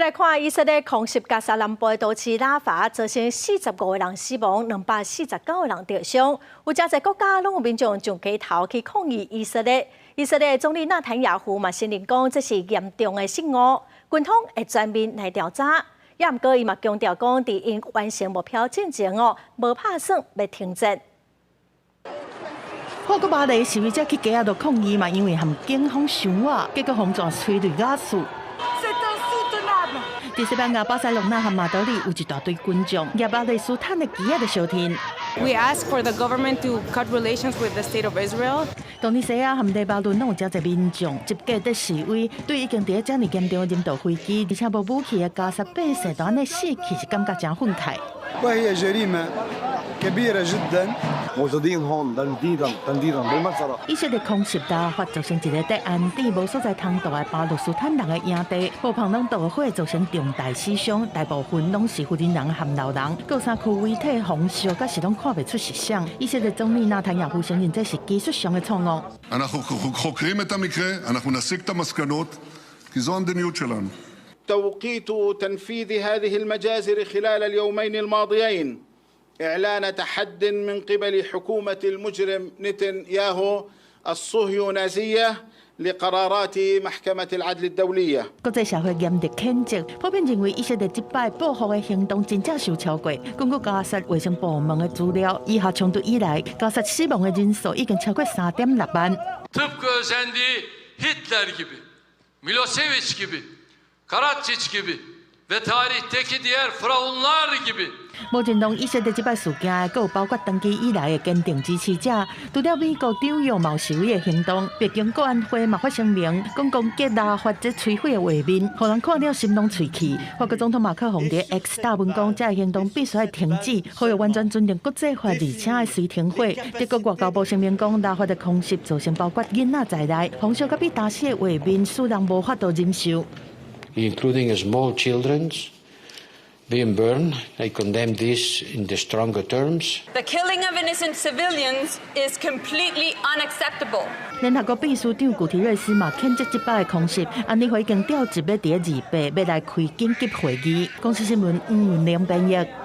來看以色列空襲加沙南部的都市拉法，造成45個人死亡，249個人著傷。有誠濟國家攏有民眾上街頭去抗議以色列。以色列總理納坦雅胡嘛承認講，這是嚴重的失誤，軍方會全面來調查。也毋過伊嘛強調講，佇𪜶完成目標進前哦，無拍算欲停戰。法國巴黎示威者去街仔度抗議嘛，因為和警方相倚，結果予人催淚瓦斯。佇西班牙巴塞隆納和馬德里有一大堆群眾，舉巴勒斯坦的旗仔佇相挺。 We ask for the government to cut relations with the state of Israel. 突尼西亞和黎巴嫩攏有誠濟民眾集結佇示威，對已經佇咧遮爾嚴重的人道危機，而且無武器的加沙百姓都按呢死去，是感覺誠憤慨。 وهي جريمة كبيرة جدا. موجودين هون تنديدا تنديدا بالمجزرة. 以色列空襲拉法造成一个佇安置無所在通逃的巴勒斯坦人的營地，無棚攏導火，造成重大死傷，大部分攏是婦人和老人。閣有三具遺體焚燒，閣是攏看袂出是啥。以色列總理納坦雅胡承認這是技術上的錯誤。 אנחנו חוקרים את המקרה, אנחנו נסיק את המסקנות, כי זו המדיניות שלנו. توقيت تنفيذ هذه المجازر خلال اليومين الماضيين إعلان تحد من قبل حكومة المجرم نتنياهو الصهيونازية لقرارات محكمة العدل الدولية. 國際社會嚴厲譴責，普遍認為以色列這擺報復的行動真正傷超過。根據加薩衛生部門的資料，以哈衝突以來，加薩死亡的人數已經超過3.6萬。 Tıpkı özendiği Hitler gibi, Milosevic gibi, Karadzic gibi ve tarihteki diğer firavunlar gibi 無認同以色列這擺事件的，閣有包括長期以來的堅定支持者。除了美國紐約嘛有示威的行動，白宮國安會嘛發聲明，講攻擊拉法這摧毀的畫面，予人看了心攏喙氣。法國總統馬克宏佇 X 貼文講，這个行動必須愛停止，呼籲完全尊重國際法，而且愛隨停火。德國外交部聲明講，拉法的空襲造成包括囡仔在內，焚燒佮被打死的畫面，使人無法度忍受。 Including small children being burned. I condemn this in the stronger terms. The killing of innocent civilians is completely unacceptable. 聯合國秘書長古提瑞斯嘛譴責這擺的空襲，安理會已經調集欲佇咧28欲來開緊急會議。公視新聞吳文玲編譯。